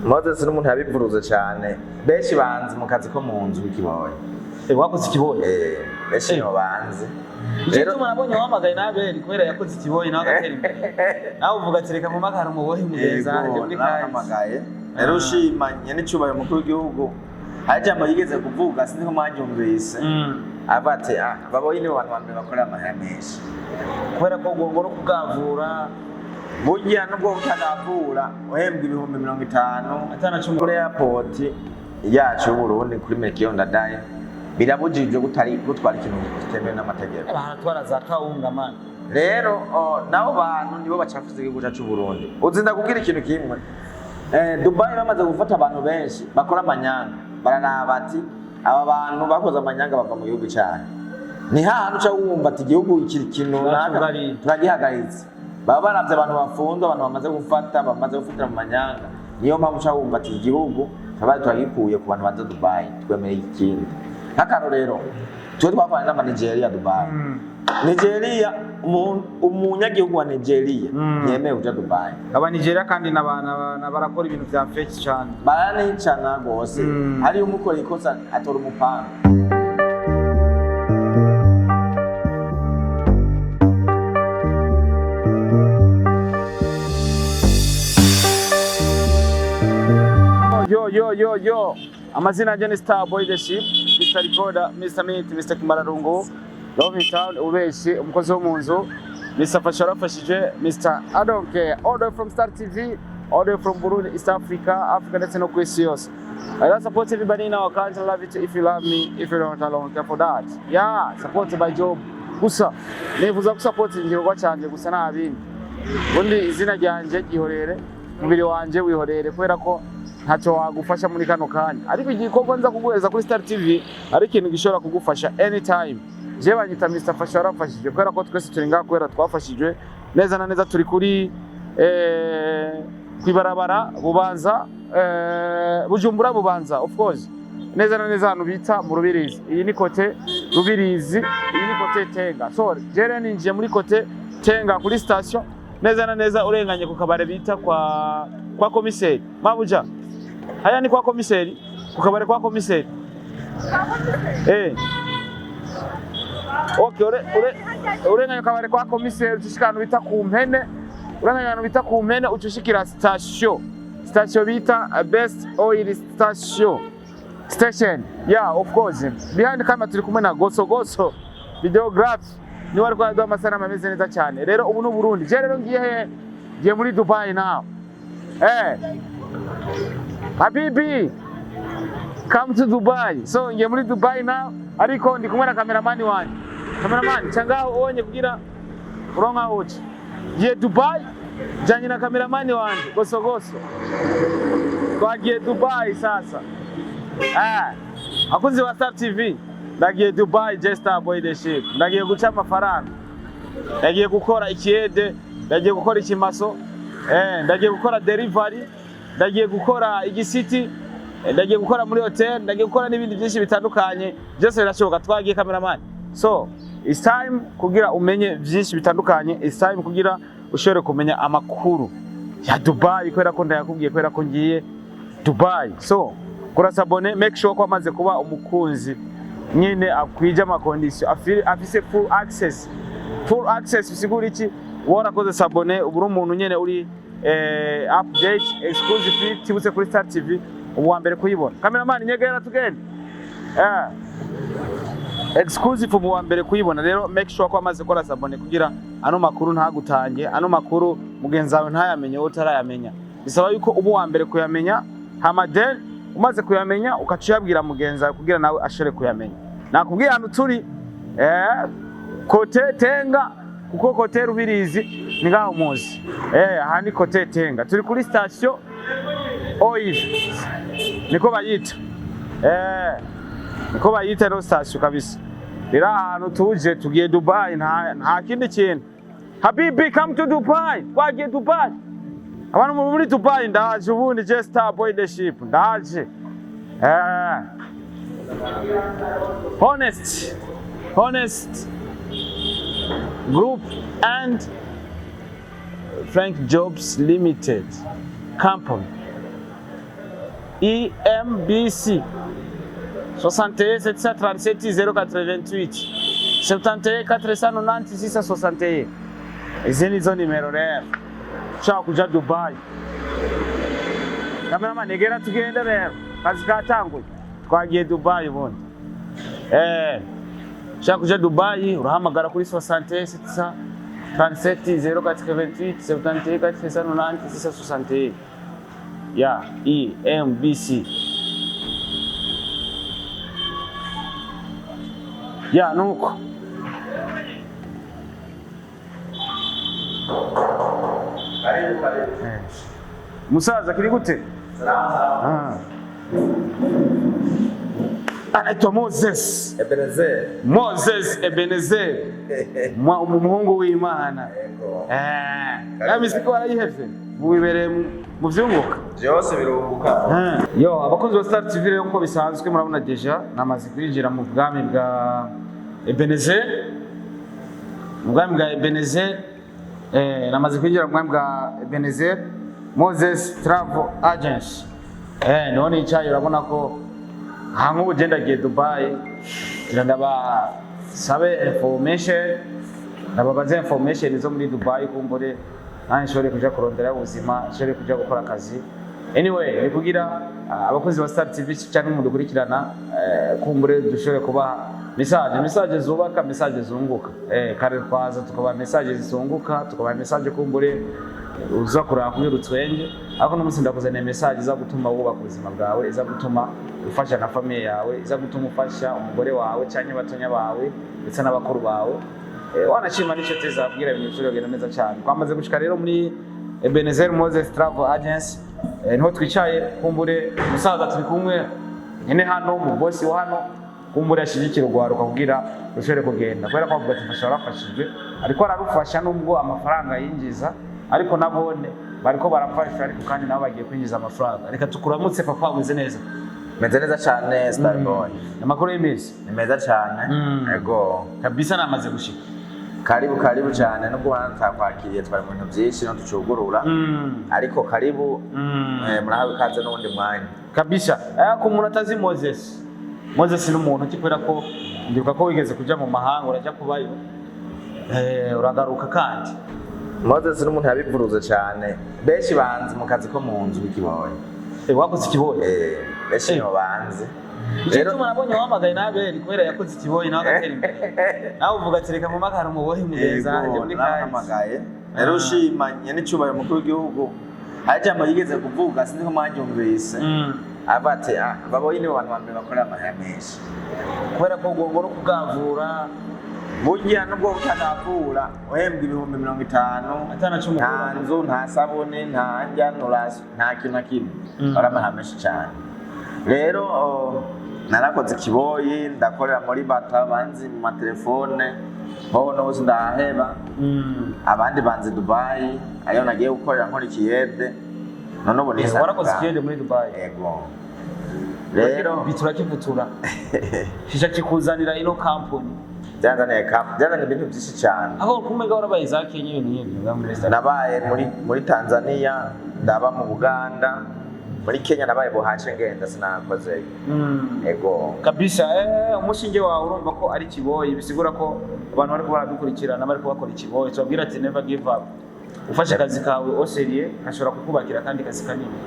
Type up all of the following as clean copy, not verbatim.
Moses n'umuntu yabivuruze cyane. Benshi banzi mu kazi ko mu nzu w'ikiboyi. Wakoze ikiboyi? Eh, benshi nibo banzi. Icyo Rero gituma nabonye wahamagaye n'Abeli, kubera yakoze ikiboyi nawe agatera imbere, nawe uvuga ati: "Reka mpamagare umuboyi mugenzi wanjye Yego, muri kahise." narahamagaye. Rero ushimanye n'icyubahiro umukuru w'igihugu, hari ijambo yigeze kuvuga, sinzi ko mwaryumvise, avuga ati: "Ah, ababoyi nibo bantu ba mbere bakorera amahera menshi." Kubera ko ngo no kugavura. Burya nubwo utagavura, uhembwa 50,000 atana cumi. Kuri airport yacu y'Uburundi, kuri Melchior Ndadaye, birabujijwe gutwara ikintu kitemewe n'amategeko. Baratwara za kawunga, man. Rero nabo bantu nibo bacafuza igihugu cyacu c'Uburundi. Uzi, ndakubwira ikintu kimwe. Dubai bamaze gufata abantu benshi bakora amanyanga, bararaba ati: "Aba bantu bakoze amanyanga bava mu gihugu cyacu." Ni hahandi uca wumva ati: "Igihugu iki kintu runaka Turacugariye. turagihagaritse." Baba baravye abantu bafunzwe, abantu bamaze gufata, bamaze gufatira mu manyanga. Niyo mpamvu uca wumva ati: "Igihugu turabaye turagikuye ku bantu baza Dubai, twemereye ikindi." Nk'akarorero, twe twakoranye n'ama Nigeria Dubai. Nigeria, umunyagihugu wa Nigeria ntiyemewe kuja Dubai. Aba Nigeria kandi barakora ibintu vya fake cyane. Baranicana rwose. Hariyo umukora ikosa atora umupanga. Yo yo yo yo, amazina yanjye ni Star Boy the Ship, Mr Recorder, Mr Mint, Mr Kimararungu, Love in Town, ubeshi umukozi wo mu nzu, Mr Fasha warafashije, Mr I don't care, all the way from Star TV, all the way from Burundi, East Africa, Africa ndetse no ku isi yose. I love support everybody in our country. Love it if you love me, if you don't, I don't care for that. Yeah, support my job. Gusa nifuza gusupport igikorwa cyanjye gusa, nta bindi. Ubundi izina ryanjye ryihorere, umubiri wanje wihorere, kubera ko ntacyo wagufasha muri kano kanya, ariko igikorwa nza kuguhereza kuri Star TV ari ikintu gishobora kugufasha anytime. Je banyita Mr Fasha warafashije, kubera ko twese turi ngaha kubera twafashijwe. Neza na neza turi kuri kwibarabara Bubanza, Bujumbura Bubanza, of course, neza na neza ahantu bita mu Rubirizi. Iyi ni côté Rubirizi, iyi ni côté Tenga. So jere ninjiye muri côté Tenga kuri station, neza na neza urenganye ku kabare bita kwa komiseri. Mabuja, haya ni kwa komiseri, ku kabare kwa komiseri. Okay, urenganye ku kabare kwa komiseri, ucushika ahantu bita ku mpene. Urenganye ahantu bita ku mpene, ucushikira station bita Best Oil Station. Yeah, of course, behind camera turi kumwe na Goso Goso videography, niwe ariko araduha amasanamu ameze neza cyane. Rero ubu ni Burundi. Je rero ngiye he? Ngiye muri Dubai now. Habibi, come to Dubai. So ngiye muri Dubai now, ariko ndi kumwe na cameraman wanje. Cameraman, changaho ubonye kugira uronka uci. Ngiye Dubai janye na cameraman wanje Goso Goso, twagiye Dubai sasa. Abakunzi ba Star TV, ndagiye Dubai. Je Star Boy the Ship, ndagiye guca amafaranga, ndagiye gukora ikiyede, ndagiye gukora ikimaso, ndagiye gukora delivery, ndagiye gukora igisiti, ndagiye gukora muri hotel, ndagiye gukora n'ibindi byinshi bitandukanye. Byose birashoboka. Twagiye, cameraman. So it's time kugira umenye byinshi bitandukanye, it's time kugira ushobore kumenya amakuru ya Dubai, kubera ko ndayakubwiye, kubera ko ngiye Dubai. So kora s'abonner, make sure ko amaze kuba umukunzi nyine akwije ama conditions, afise full access. Full access bisigura iki? Warakoze s'abonner, ubu uri umuntu nyene uri update exclusive tibutse kuri Star TV, ubu wa mbere kuyibona. Cameraman, nyegera tugende. Exclusive mu wa mbere kuyibona. Rero make sure ko amaze gukora s'abonner kugira ano makuru ntagutange, ano makuru mugenzi wawe ntayamenye wowe utarayamenya. Bisaba yuko uba uwa mbere kuyamenya, hama then umaze kuyamenya ukaca uyabwira mugenzi wawe kugira nawe ashobore kuyamenya. Nakubwiye ahantu turi, côté Tenga, kuko côté Rubirizi ni ngaho muzi. Aha ni côté Tenga, turi kuri station Oil, niko bayita, niko bayita no station kabisa. Rero ahantu tuje, tugiye Dubai, nta kindi kintu. Habibi, come to Dubai. Twagiye Dubai. Abantu muri Dubai, ndaje ubundi. Je Star Boy the Ship, ndaje. Honest Group and Frank Jobs Limited Company. EMBC 61 737 088 71 490 661. Izi nizo nimero rero ushaka kuja Dubai. Cameraman, egera tugende rero, kazi katanguye, twagiye Dubai ubundi. Ushaka kuja Dubai urahamagara kuri 61 737 088 71 490 661 ya EMBC. Ya nuko. Karibu, karibu. Musaza, kiri gute? Salama, salama. Ah. Anaitwa Moses. Ebenezer. Moses Ebenezer. Umuhungu w'Imana. Yego. Ya misiko warayihevye. Wibereye mu vyunguka. Byose birunguka. Yo, abakunzi ba Star TV rero, uko bisanzwe murabona déjà namaze kwinjira mu bwami bwa Ebenezer. Mu bwami bwa Ebenezer, namaze kwinjira mu bwami bwa Ebenezer Moses Travel Agency. Niho nicaye, urabona ko aha nk'ubu je ndagiye Dubai ngira ndabasabe information, ndababaze information zo muri Dubai, kumbure nanjye nshobore kuja kurondera ubuzima, nshobore kuja gukora akazi. Anyway, ni kugira abakozi ba Star TV cyangwa umuntu dukurikirana, kumbure dushobore kubaha message zubaka, message zunguka. Kare twaza tukabaha message zunguka, tukabaha message kumbure uza kuraba kugira utwenge, ariko n'umunsi ndakuzaniye message iza gutuma wubaka ubuzima bwawe, iza gutuma ufasha na famille yawe, iza gutuma ufasha umugore wawe cyangwa batonya bawe ndetse n'abakuru bawe. Wanashima n'inshuti zawe kugira ibintu bishobore kugenda neza cyane. Twamaze gushika rero muri Ebenezer Moses Travel Agency, niho twicaye. Kumbure musaza turi kumwe nyine hano mu bosi wa hano, kumbure ashyigikira urwaruka kugira rushobore kugenda, kubera ko avuga ati mfasha warafashijwe, ariko ararufasha nubwo amafaranga yinjiza, ariko nabone bariko barafasha, ariko kandi nabo bagiye kwinjiza amafaranga. Reka tukuramutse papa, umeze neza? Meze neza cyane, Starboy. Amakuru y'iminsi? Ni meza cyane. Ego. Kabisa, namaze gushika. Karibu, karibu cyane, nubwo ubona tutakwakiriye, twari mu bintu byinshi no tucugurura. Ariko karibu, murahawe ikaze n'uwundi mwanya. Kabisa. Ku muntu atazi Moses, Moses ni umuntu ki? Kubera ko ndibuka ko wigeze kuja mu mahanga, urajya kubayo, uragaruka kandi. Moses ni umuntu yabivuruze cyane. Benshi banzi mu kazi ko mu nzu w'ikiboyi. Wakoze ikiboyi? Benshi nibo banzi. Icyo gituma nabonye wahamagaye n'Abeli, kubera yakoze ikiboyi nawe agatera imbere, nawe uvuga ati reka mpamagare umuboyi mugenzi wanjye muri kahise. Narahamagaye rero, ushimanye n'icyubahiro mukuru w'igihugu, hari ijambo yigeze kuvuga, sinzi ko mwaryumvise, avuga ati: "Ah, ababoyi nibo bantu ba mbere bakorera amahera menshi." Kubera ko ugomba no kugavura. Burya nubwo utagavura, uhembwa 50,000, Atana cumi. nta nzu, nta sabuni, nta ndya, nta kintu na kimwe, ari amahera menshi cyane. Rero narakoze ikiboyi, ndakorera muri bata, banzi mu matelefone hoho n'ubu ndaheba. Abandi banzi Dubai, ayo nagiye gukorera nkora ikiyede, none ubu nisanze Warakoze ngaha. ikiyede muri Dubai? Yego. Rero bitura kivutura shisha kikuzanira ino kampuni. Byanzaniye ibintu byinshi cyane. Aho kumega warabaye za Kenya, ibintu nk'ibyo biba muri East Africa. Nabaye muri Tanzania, ndaba mu Buganda, muri Kenya nabaye buhace ngenda sinakozeyo. Ego. Kabisa. Umushinge wawe urumva ko ari kiboyi, bisigura ko abantu bariko baradukurikirana bariko bakora ikiboyi, tubabwira ati never give up. Ufashe akazi kawe au sérieux, gashobora kukubakira kandi kazi kanini.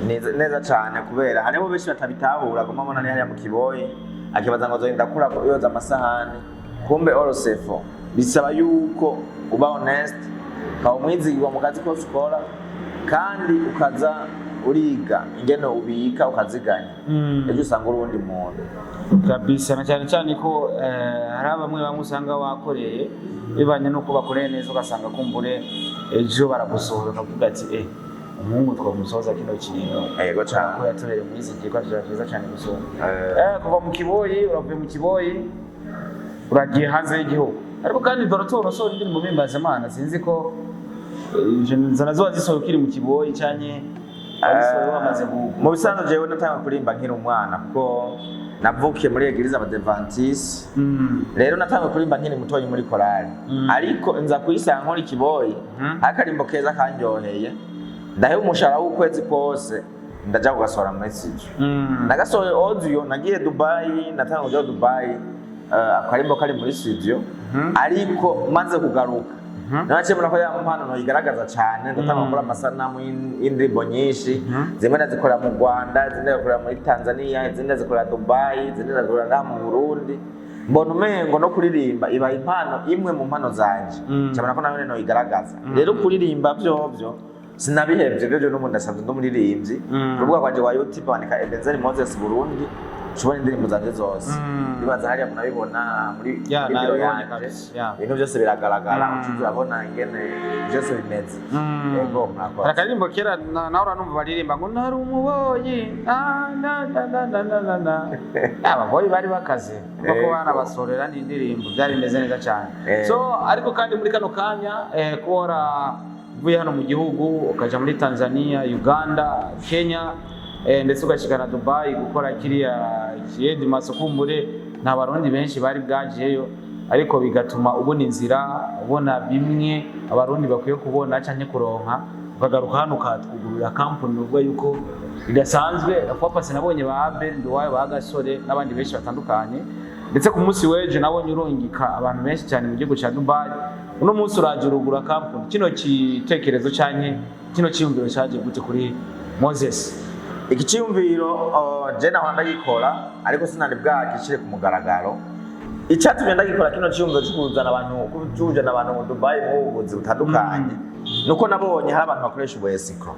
Neza, neza cyane, kubera hariho benshi batabitahura, guma mbona ni hariya mu kiboyi, akibaza ngo nzorinda kura yoza amasahani, kumbe orosefo bisaba yuko uba honest, ukaba umwizigirwa mu kazi kose ukora, kandi ukaza uriga ingene ubika ukaziganya, ejo usanga uri uwundi muntu. Kabisa, na cyane cyane ko hari bamwe bamwe usanga wakoreye, bivanye n'uko bakoreye neza, ugasanga kumbure ejo baragusohora, ukavuga ati umuhungu twamusohoza kino kintu. Yego cyane. Ko yatubereye umwizigirwa, byaba byiza cyane gusoma. Kuva mu kiboyi, uravuye mu kiboyi uragiye hanze y'igihugu, ariko kandi dore usohora indirimbo mpimbazamana, sinzi ko izo nazo wazisohoye ukiri mu kiboyi canke wazisohoye wamaze Mu bisanzwe jewe natanga kuririmba nkiri umwana, kuko navukiye muri église abadevantisi. Rero natanga kuririmba nkiri mutoyi muri korali, ariko nza kuyisanga nkora ikiboyi. Akarimbo keza kanryoheye, ndahewe umushahara w'ukwezi kose. Ndaja kugasohora muri studio. Nagasohoye audio, nagiye Dubai, natanga kuja Dubai, akarimbo kari muri studio, ariko maze kugaruka naciye mbona ko ya mpano ntoyigaragaza cyane. Ndatanga gukora amasanamu y'indirimbo nyinshi. Zimwe ndazikorera mu Rwanda, izindi ndazikorera muri Tanzania, izindi ndazikorera Dubai, izindi ndazikorera ngaha mu Burundi. Mbona umengo no kuririmba iba impano imwe mu mpano zanje. Cyabona ko nawe ntoyigaragaza. Rero kuririmba vyovyo sinabihevye, vyovyo n'ubu ndasanzwe ndi umuririmbyi. Urubuga rwanje rwa YouTube wandika Ebenezer Moses Burundi, ushobora indirimbo zanje zose. Ndibaza hariya munabibona muri Ya, muri biro nabibonye yanje. kabisa, ya. Ibintu byose biragaragara. Ucuza urabona ingene byose bimeze. Yego, murakoze. Hari akaririmbo kera nawe uranumva baririmba ngo ntari umuboyi, ah, na, na, na, na, na, na, na. Ababoyi bari bakaze kuko banabasorera n'indirimbo byari bimeze neza cyane. So ariko kandi muri kano kanya, kuba waravuye hano mu gihugu ukaja muri Tanzania, Uganda, Kenya, ndetse ugashika na Dubai gukora kiriya kiyedi masokumbure, nta Barundi benshi bari bwajeyo, ariko bigatuma ubona inzira, ubona bimwe Abarundi bakwiye kubona canke kuronka, ukagaruka hano ukatwugururira kampani uvuga yuko idasanzwe. Papa nabonye ba Abel Nduwayo, ba Gasore n'abandi benshi batandukanye, ndetse ku munsi w'ejo nabonye urungika abantu benshi cyane mu gihugu cya Dubai. Uno munsi uraje urugura kampani. Kino gitekerezo canke kino cyiyumviro cyaje gute kuri Moses? Iki cyiyumviro, je nahora ndagikora, ariko sinari bwagishire ku mugaragaro. Icyatumye ndagikora kino cyiyumviro cyo kuzana abantu, kujana abantu mu Dubai mu buvuzi butandukanye, nuko nabonye hari abantu bakoresha ubu escroc.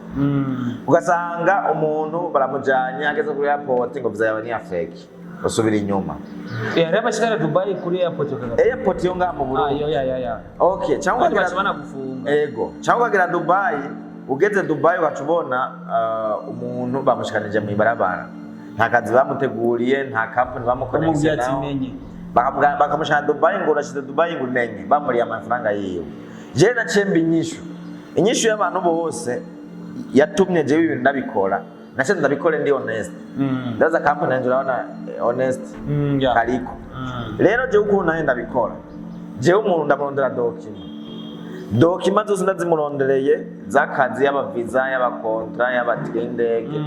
Ugasanga umuntu baramujanye, ageze kuri airport ngo visa yawe ni fake, usubira inyuma. Hariho abashikara Dubai kuri airport bakagaruka. Airport yo ngaha mu Ah, Burundi. yo, ya ya ya. Okay, cyangwa Abandi ukagera baca banagufunga. Ego, cyangwa ukagera Dubai, ugeze Dubai ugaca ubona umuntu bamushikanije mu ibarabara, nta kazi bamuteguriye, nta company Bamubwiye bamukonegise ati naho. menye. Bakamushana Dubai ngo urashize Dubai ngo umenye bamuriye amafaranga yiwe. Jewe naciye mba inyishu y'abantu bose yatumye jewe ibintu ndabikora, naciye ndabikore ndi honest. Ndaza company yanje urabona, honest. Ya. Kariko rero jewe ukuntu nawe ndabikora, jewe umuntu ndamurondera document, document zose ndazimurondereye z'akazi, yaba visa, yaba contrat, yaba tike y'indege.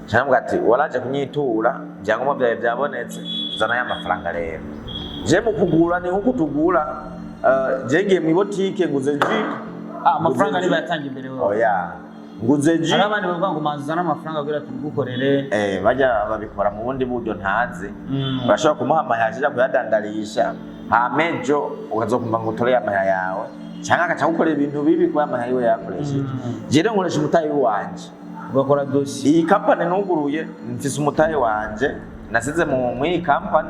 Cyangwa ati waraje kunyitura, ibyangombwa byawe byabonetse, zana ya mafaranga. Rero je mu kugura ni nkuko tugura, je ngiye mu botike nguze jus. Ah, amafaranga Nguze niba jus. yatanga imbere wewe. Oya, nguze jus. Hari abandi bavuga ngo manza uzane amafaranga kugira tubigukorere. Bajya babikora mu bundi buryo ntazi. Urashobora kumuha amahera aja kuyadandarisha, hama ejo ukazokumva ngo utore amahera yawe, cyangwa agaca gukorera ibintu bibi kuba amahera yiwe yakoresheje. Je rero nkoresha umutahe wanje. Ugakora dosiye. Iyi kampani nuguruye, mfise umutahe wanje nasize mu muri iyi kampani,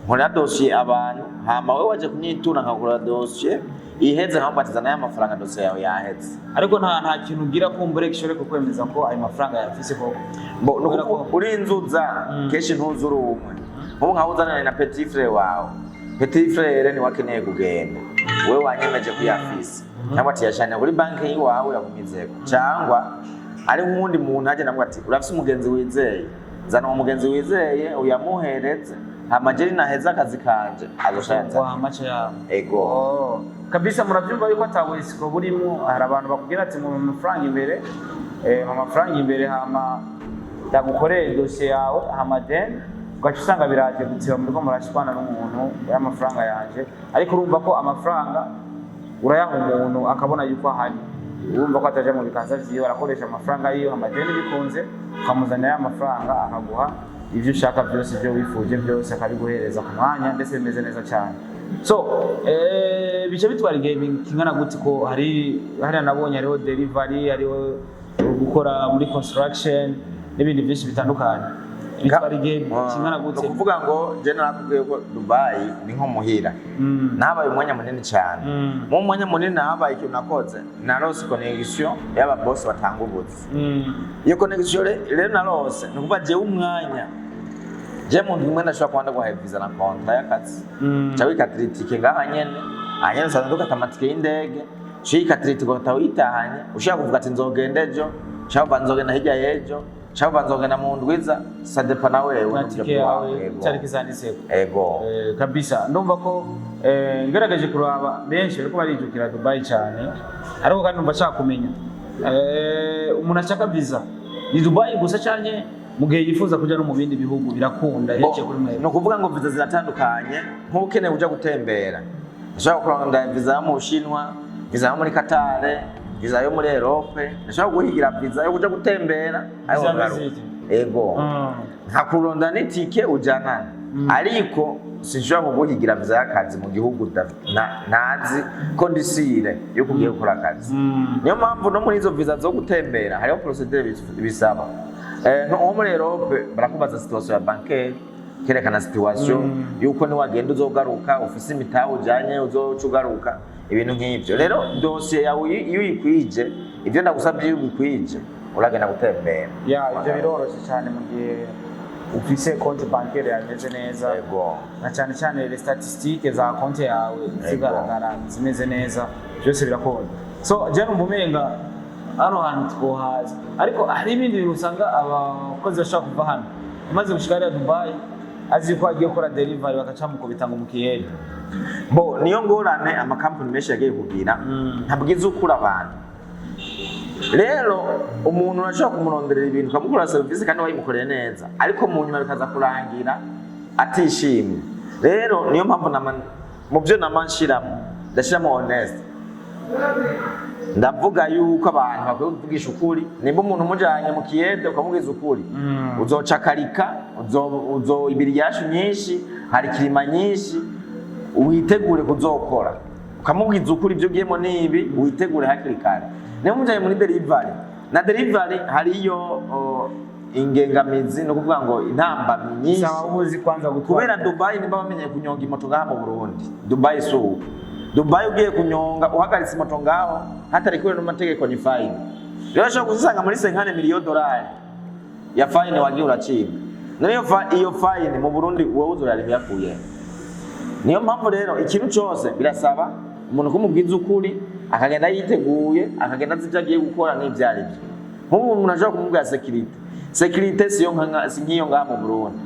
nkorera dosiye abantu, hama wewe waje kunyitura nkakora dosiye iheze, nkamubatiza nayo amafaranga, dosiye yawe yaheze. Ariko nta kintu ugira kumbure gishobore kukwemeza ko ayo mafaranga yafise koko? Bo Kubera nukuvuga urinzuza kenshi ntuzi uri umwe, nk'ubu nkaho uzananye na petit frère wawe, petit frère niwe akeneye kugenda, wewe wanyemeje kuyafise, cyangwa ati yashanye kuri banki yiwawe yagumizeko, cyangwa ari nk'uwundi muntu aje namwe ati urafise umugenzi wizeye, zana uwo mugenzi wizeye uyamuhereze, hama je naheza akazi kanje azoshayanza. Wa macho yawe. Ego. Oh, kabisa murabyumva yuko ata escroc burimo. Hari abantu bakubwira ati mu mafaranga imbere, mu mafaranga imbere, hama ndagukoreye dosiye yawe, hama then ugaca usanga biraje gutsiba muriko murashwana n'umuntu y'amafaranga yanje. Ariko urumva ko amafaranga urayaha umuntu akabona yuko ahari, urumva ko ataja mu biganza vyiwe, arakoresha amafaranga yiwe, hama then bikunze ukamuzanira ya mafaranga, akaguha ivyo ushaka byose, ibyo wifuje byose akabiguhereza ku mwanya, ndetse bimeze neza cyane. So bica bitwara igihe kingana gute? Ko hari hariya nabonye hariho delivery, hariho gukora muri construction n'ibindi byinshi bitandukanye, bitwara igihe kingana Ni gute? ukuvuga ngo je narakubwiye ko Dubai ni nko muhira. Nahabaye umwanya munini cyane. Mu mwanya munini nahabaye, ikintu nakoze, narose connection y'aba boss batanga ubuzi. Iyo connection rero narose, ni ukuvuga jewe umwanya, je mu ndwi imwe ndashobora kuba ndaguhaye visa na contrat y'akazi. Ca wikatira itike ngaha nyene, aha nyene usanzwe dukata amatike y'indege, uciye wikatira itike ugahita witahanye. Ushaka kuvuga ati nzogenda ejo, ushaka kuvuga nzogenda hirya y'ejo, ushaka kuvuga nzogenda mu ndwiza, ça dépend na wewe Na n'uburyo tike yawe. bwawe. Ego. Cyari kizanditseko. Ego. Kabisa ndumva ko ngerageje kuraba benshi bariko barijukira Dubai cyane, ariko kandi numva ashaka kumenya, umuntu ashaka visa Ni Dubai gusa canke mu gihe yifuza kuja no mu bindi bihugu birakunda yaciye kuri mwebwe? Ni ukuvuga ngo viza ziratandukanye. Nk'ukeneye kuja gutembera, ndashobora kurondera viza yo mu Bushinwa, viza yo muri Qatar, viza yo muri Europe. Ndashobora guhigira viza yo kuja gutembera ariko Viza ngaruka. visite. Ego, nkakuronda n'itike ujanana, ariko sinshobora kuguhigira viza y'akazi mu gihugu ntazi ko ndisire yuko ugiye gukora akazi. Niyo mpamvu no muri izo viza zo gutembera hariho procédure bisaba. Nko muri Europe barakubaza situation ya bancaire, kerekana situation yuko niwagenda uzogaruka ufise imitahe ujanye, uzoca ugaruka, ibintu nk'ivyo. Rero dosiye yawe iyo uyikwije, ivyo ndagusabye iyo ubikwije, uragenda gutembera. Ya, ivyo biroroshye cyane mu gihe ufise konti bancaire yameze neza, na cyane cyane les statistiques za konti yawe zigaragara zimeze neza, byose birakunda. So je numva umenga hano hantu twohaza, ariko hari ibindi bintu usanga abakozi bashobora kuva hano, umaze gushika hariya Dubai azi ko agiye gukora delivery, bakaca mukubita ngo mukiyede. Bo niyo ngorane amakampani menshi yagiye kugira, ntabwiza ukura abantu. Rero umuntu urashobora kumuronderera ibintu, ukamukorera serivisi kandi wayimukoreye neza, ariko mu nyuma bikaza kurangira atishimye. Rero niyo mpamvu mu byo nama nshiramo, ndashiramo honest. Ndavuga yuko abantu bakwiye kuvugisha ukuri. Nimba umuntu umujanye mu kiyede ukamubwiza ukuri, uzocakarika, uzo ibiriyashu nyinshi, hari kirima nyinshi, witegure kuzokora. Ukamubwiza ukuri, ibyo ugiyemo nibi, witegure hakiri kare. Niba umujanye muri delivery, na delivery hariyo ingengamizi, ni ukuvuga ngo intambamyi nyinshi. Saba uzi kwanza gutwara. Kubera Dubai nimba bamenyeye kunyonga imoto ngaha mu Burundi, Dubai si ubu. Dubai ugiye kunyonga uhagaritse imoto ngaho hatarikuwe n'amategeko, ni fine. Rero ushobora kuzisanga muri 50 million dolari ya fine wagiye uracibwa. None iyo fine mu Burundi wowe uzorara yakuye? Niyo mpamvu rero ikintu cyose birasaba umuntu kumubwiza ukuri, akagenda yiteguye, akagenda azi ibyo agiye gukora n'ibyo ari byo. Nk'ubu umuntu ashobora kumubwira sécurité, sécurité siyo si nk'iyo ngaha mu Burundi.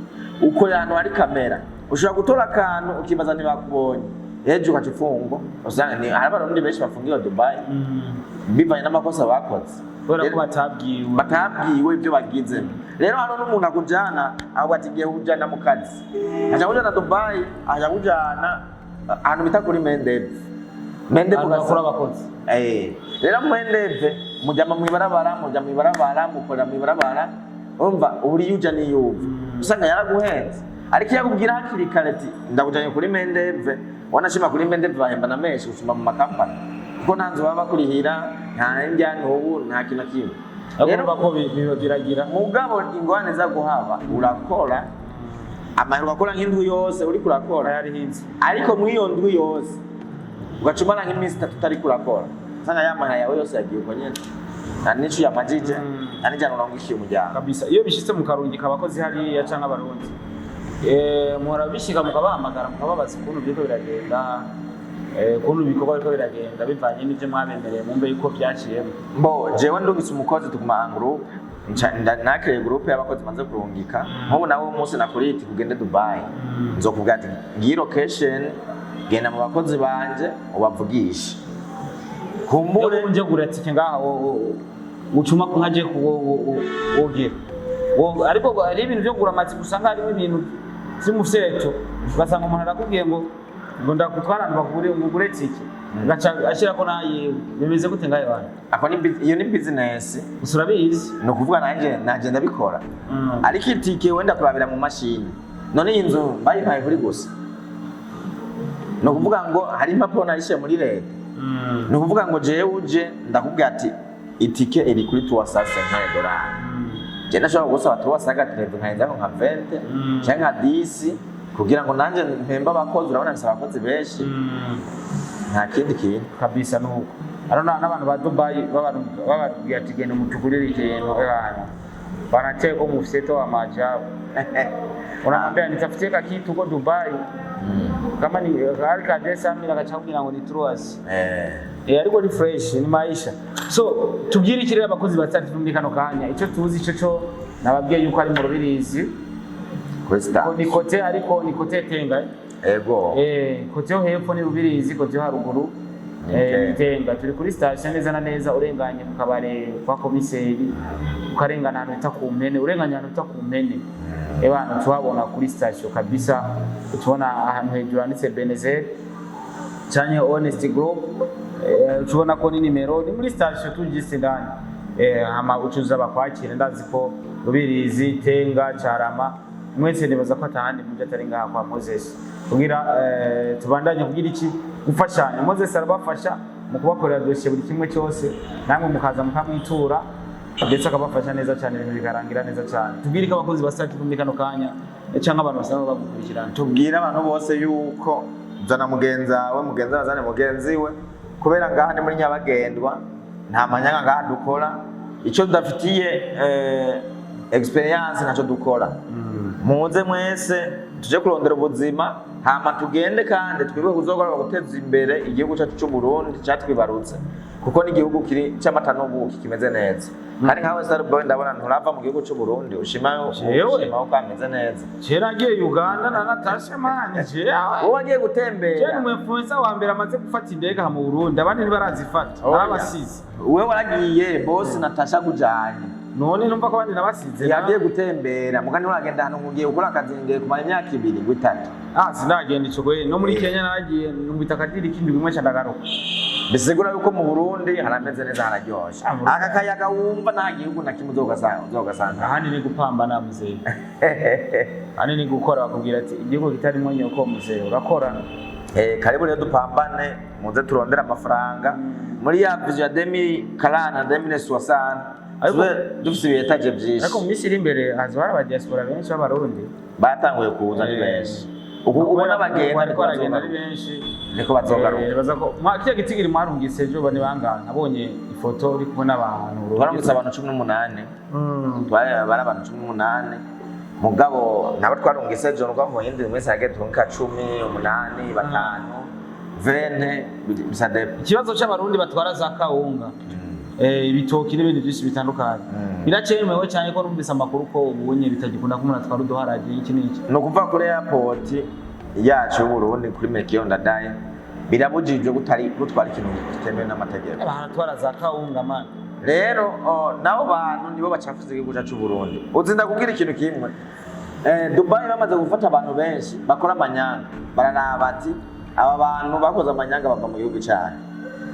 Ukorera ahantu hari kamera, ushobora gutora akantu ukibaza ntibakubonye, ejo ugaca ufungwa. Usanga ni hari Abarundi benshi bafungiwe Dubai bivanye n'amakosa bakoze. Kubera ko batabwiwe. Batabwiwe ibyo bagize. Rero hano n'umuntu akujana ahubwo ati ngiye kujana mu kazi, aja kujana Dubai, aja kujana ahantu bita kuri main-d'œuvre. Main-d'œuvre Ahantu bakura abakozi. Rero main-d'œuvre mujama mwibarabara, muja mwibarabara, mukorera mwibarabara, urumva uri yuja niyuva, usanga yaraguhenze. Ariko iyo akubwira hakiri kare ati ndakujanye kuri main-d'œuvre, wanashima kuri main-d'œuvre bahemba na menshi gusumba mu makampani, kuko nta nzu baba bakurihira, nta ndya ntubu, nta kintu na kimwe. Ariko Rero urumva ko biragira. Mugabo ingorane za guhaba, urakora amahera, ugakora nk'indwi yose uriko urakora, yari hinze, ariko muri iyo ndwi yose ugaca umara nk'iminsi 3 utariko urakora, usanga ya mahera yawe yose yagiye uko nyene, nta n'ico yamajije, nta n'ijana urongishiye umuryango. Kabisa, iyo bishitse mukarungika abakozi hariya canke Abarundi, muhora bishika mukabahamagara, mukababaza ukuntu biriko biragenda, ukuntu ibikorwa biriko biragenda bivanye n'ivyo mwabemereye, mumbe yuko vyaciyemo? Mbo jewe ndungitse umukozi, tuguma en groupe. Nakiriye groupe y'abakozi maze kurungika. Nk'ubu nawe umunsi nakuriye iti kugende Dubai, nzokubwira ati ngiyi location, genda mu bakozi banje ubavugishe kumbure. Iyo nje kugura tike ngaha, ucuma nkaje wogira, ariko hari ibintu vyo kugura amatike usanga harimo ibintu vy'umufyeto, ugasanga umuntu arakubwiye ngo ndakutwara ahantu bakugure, ngo ugure tike, ugaca ashirako nayiwe. Bimeze gute ngayo bantu? Ako ni iyo ni business. Gusa urabizi. Ni ukuvuga nanje ndabikora, ariko itike wenda kurabira mu mashini. None iyi nzu bayimpaye kuri gusa, ni ukuvuga ngo hari impapuro narishiye muri leta. Ni ukuvuga ngo jewe uje ndakubwira ati itike iri kuri 350 dolari, je ndashobora kugusaba 380, nkahenzako nka 20 canke nka 10, kugira ngo nanje mpembe abakozi. Urabona bisaba abakozi benshi, nta kindi kintu. Kabisa, nuko haro n'abantu ba Dubai bababwira ati genda mutugurire ikintu, abantu wanacheka mufyeto wa maajabu. Unamwambia nitafutie ka kitu huko Dubai, kama ni gari ka 200 mille, akachakubwira ngo ni trois. Ariko ni fresh, ni maisha. So tubwire iki rero abakozi batatu muri kano kanya? Icyo tuzi ico cyo nababwiye yuko ari mu Rubirizi. Kuri Ko star. Ni côté, ariko ni côté Tenga. Ego. Côté yo hepfo ni Rubirizi, côté yo haruguru Ni Tenga turi kuri station neza na neza, urenganye mu kabare kwa komiseri, ukarengana ahantu bita ku mpene, urenganye ahantu bita ku mpene, ebana tuhabona kuri station kabisa. Tubona ahantu hejuru handitse Benezer canke Honest Group, tubona ko ni nimero ni muri station tugise indani, hama ucuza bakwakira. Ndazi ko Rubirizi, Tenga, Carama, mwese nibaza ko atahandi muje atari ngaha kwa Moses, kugira tubandanye kugira iki, gufashanya. Moses arabafasha mu kubakorera dosiye, buri kimwe cyose, namwe mukaza mukamwitura, ndetse akabafasha neza cyane, ibintu bikarangira neza cyane. Tubwire ko abakozi ba Star TV muri kano kanya cyangwa abantu basanzwe bagukurikirana. Tubwire abantu bose yuko zana mugenzi wawe, mugenzi wawe azane mugenzi we, kubera ngaha ni muri nyabagendwa, nta manyanga ngaha dukora. Icyo tudafitiye experience ntacyo dukora. Muze mwese tuje kurondera ubuzima, hama tugende kandi twibuke kuzokora guteza imbere igihugu cyacu cy'u Burundi cyatwibarutse, kuko ni igihugu kiri cy'amata n'ubuki, kimeze neza. Kandi nkawe Starboy, ndabona nturava mu gihugu cy'u Burundi, ushima Jewe. ushima ko ameze neza. Kera agiye Uganda na Natasha, man, jewe Wowe wagiye gutembera. Jewe ni umu influencer wa mbere amaze gufata indege aha mu Burundi, abandi ntibarazifata. Oya. Narabasize. Wewe waragiye, boss Natasha kujanye. None numva ko abandi nabasize. Yagiye gutembera mugani, uragenda ahantu ngo ugiye gukora akazi, ngiye kumara imyaka 2 ngo 3. Ah, sinagenda ico goye, no muri Kenya naragiye, numvita akadiri k'indwi imwe ca ndagaruka. Bisigura yuko mu Burundi harameze neza, hararyoshe. Ah, Burundi. Aka kayaga wumva nta gihugu na kimwe uzogasanga. Ahandi ni gupambana muzehe, ahandi ni gukora, bakubwira ati igihugu kitarimo nyoko muzehe, urakora. Karibu rero dupambane, muze turondere amafaranga muri ya vision ya 2040, 2060, Ariko- tube dufise ibi étages vyinshi. Ariko mu minsi iri imbere hazoba hari abadiaspora benshi b'Abarundi. Batanguye kuza ni benshi ubu, ubona bagenda. Bariko niko baragenda ari bazogaruka. benshi. Niko bazogaruka. Baza ko kiriya gitigiri mwarungitse ejo bane bangana, nabonye ifoto uri kumwe n'abantu. Twarungitse abantu 18. Bari abantu 18, mugabo nabo twarungitse ejo nuko mu yindi minsi hagiye turungika 10, 8, 5, 20, bisa dépend. Ikibazo c'Abarundi batwara za kawunga, ibitoki n'ibindi byinshi bitandukanye, biracemewe cyane? Ko numvise amakuru ko ubunye bitagikunda ko umuntu atwara uduharage, iki n'iki. Ni ukuvuga kuri airport yacu y'Uburundi, kuri Melchior Ndadaye, birabujijwe gutwara ikintu kitemewe n'amategeko. Baratwara za kawunga, man. Rero nabo bantu nibo bacafuza igihugu cyacu Burundi. Uzinda kubwira ikintu kimwe, Dubai bamaze gufata abantu benshi bakora amanyanga, bararaba ati aba bantu bakoze amanyanga bava mu gihugu cyacu,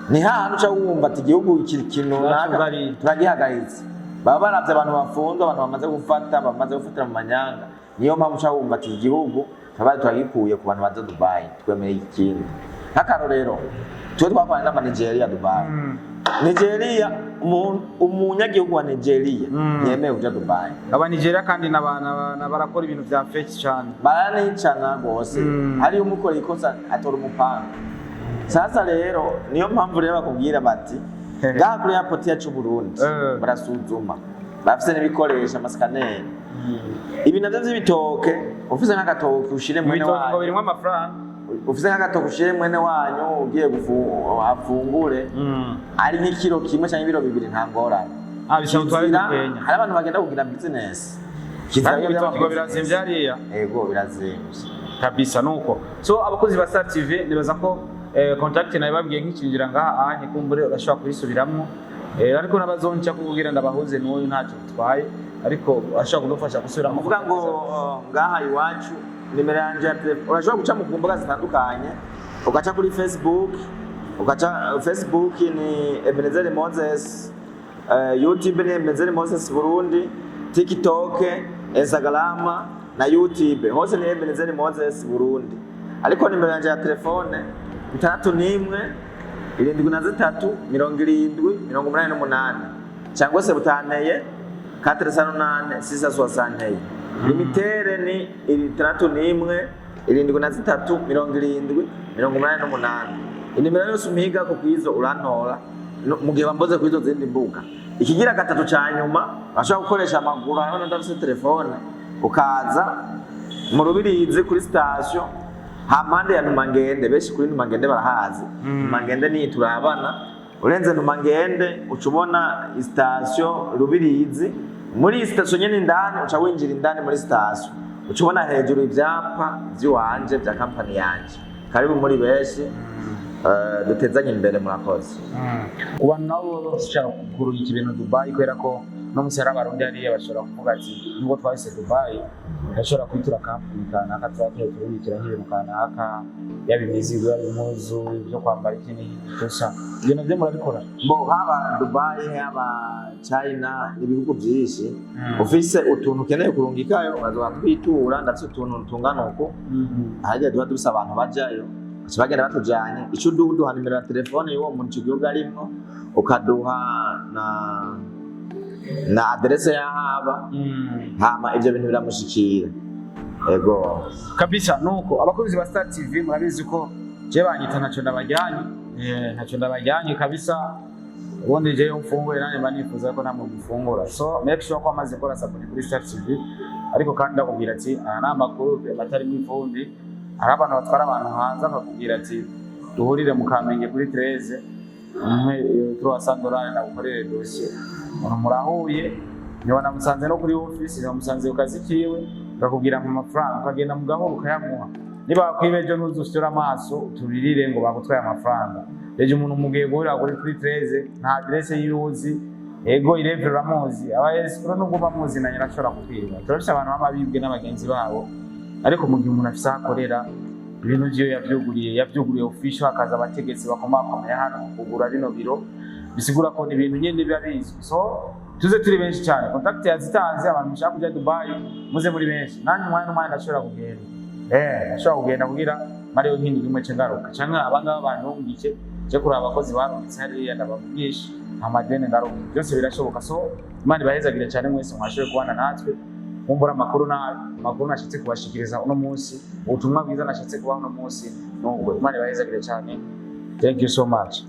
ni hahandi uca wumva ati igihugu iki kintu runaka Turacugariye. turagihagaritse. Baba baravye abantu bafunzwe, abantu bamaze gufata, bamaze gufatira mu manyanga. Niyo mpamvu uca wumva ati igihugu tubaye turagikuye ku bantu baza Dubai, twemereye ikindi. Nk'akarorero, twe twakoranye n'ama Nigeria Dubai. Nigeria, umunyagihugu wa Nigeria ntiyemewe kuja Dubai. Aba Nigeria kandi barakora ibintu vya fake cyane. Baranicana rwose. Hariyo umukoreye ikosa atora umupanga. Sasa rero niyo mpamvu rero bakubwira bati ngaha kuri airport yacu Burundi barasuzuma, bafise n'ibikoresho, ama scanner. Ibi navyo vy'ibitoke, ufise nk'agatoke ushire mwene Ibitoki ngo wanyu, birimwo amafaranga. ufise nk'agatoke ushire mwene wanyu ugiye afungure, ari nk'ikiro kimwe cyangwa ibiro 2, nta ngorane. Ah, bisaba utware Kizira, dukenya. hari abantu bagenda kugira business. Kizira Kandi iyo ibitoki ngo byaba birazimvye hariya. Ego, birazimvye. Kabisa nuko. So abakozi ba Star TV, nibaza ko contact nayo babwiye nkicinjira ngaha ahanye, kumbure urashobora kubisubiramwo, ariko n'abazonca kugira ndabahuze n'uyu ntacyo bitwaye, ariko ashobora kudufasha gusubiramo. Kuvuga ngo ngaha iwacu nimero yanje ya telefone, urashobora guca mu mbuga zitandukanye, ugaca kuri Facebook, ugaca Facebook ni Ebenezer Moses, YouTube ni Ebenezer Moses Burundi, TikTok, Instagram na YouTube hose ni Ebenezer Moses Burundi. Ariko nimero yanje ya telefone 61 73 70 88, cyangwa se butanteye 408 661. Limitere ni 61 73 70 88. Inimero yose umpiga ko kwizo urantora. Mu gihe wamboze kwizo zindi mbuga. Ikigira gatatu ca nyuma, bashobora gukoresha amaguru, hariho n'udafise telefone, ukaza mu Rubirizi kuri station hampande ya Numangende. Benshi kuri Numangende barahazi. Numangende ni turabana, urenze Numangende uca ubona station Rubirizi. Muri iyi station nyene indani, uca winjira indani muri station, uca ubona hejuru ivyapa vy'iwanje, vya kampani yanje. Karibu muri benshi. Dutezanye imbere. Murakoze. Ku bantu nabo bashaka kurungika ibintu Dubai, kubera ko no munsi hari Abarundi hariya bashobora kuvuga ati nubwo twahise Dubai, ndashobora kwitura kampani kanaka, tuba tugiye turungikira nk'ibintu kanaka, yaba imizigo, yaba impuzu, ibyo kwambara, iki n'iki gusa. Ibyo nabyo murabikora? Bo haba Dubai, haba China, ibihugu byinshi, ufise utuntu ukeneye kurungikayo bazoba twitura. Ndafise utuntu tungana uku, harya tuba dufise abantu bajayo, baca bagenda batujanye. Ico uduha, uduha nimero ya telefone y'uwo muntu, ico gihugu arimwo, ukaduha na aderese y'ahaba, hama ivyo bintu biramushikira. Ego. Kabisa. Nuko abakunzi ba Star TV, murabizi ko je banyita ntacyo ndabajyanye, ntacyo ndabajyanye kabisa. Ubundi je mfunguye, nanjye mba nifuza ko namwe mufungura. So make sure ko amaze gukora s'abonner kuri Star TV. Ariko kandi ndakubwira ati aya ni amakuru atarimo ivumbi. Hari abantu batwara abantu hanze, akakubwira ati duhurire mu Kamenge kuri 13, umwe 300 dolari nagukorere dosiye. Umuntu murahuye, ntiwanamusanze no kuri office, ntiwamusanze ku kazi kiwe, bakakubwira mu mafaranga, ukagenda mu gahoro ukayamuha. Niba bakwiba ejo, ntuzushyure amaso uturirire ngo bagutwaye amafaranga. Ejo umuntu mugiye guhurira kuri 13, nta adresse yiwe uzi. Ego, irevure uramuzi, aba escroc nubwo bamuzi na nyina ashobora kukwiba. Turafise abantu bama bibwe n'abagenzi babo. Ariko mu gihe umuntu afise aho akorera ibintu vyiwe, yavyuguriye, yavyuguriye official, hakaza abategetsi bakomakomeye hano kugura bino biro, bisigura ko ni ibintu nyene biba bizwi. So tuze turi benshi cyane. Contact yazitanze. Abantu mushaka kuja Dubai, muze muri benshi. Nanjye umwanya n'umwanya ndashobora kugenda, ndashobora kugenda kugira mariyo nkindi kimwe ce ngaruka, canke abangaba bantungice je kuraba abakozi barungitse hariya, ndabavugisha amadeni, ngaruka. Byose birashoboka. So Imana ibahezagire cyane mwese mwashoboye kubana natwe. Mumbura amakuru nabi, amakuru nashatse kubashikiriza uno munsi, ubutumwa bwiza nashatse kubaha uno munsi nubwo. Imana ibahezagire cyane. Thank you so much.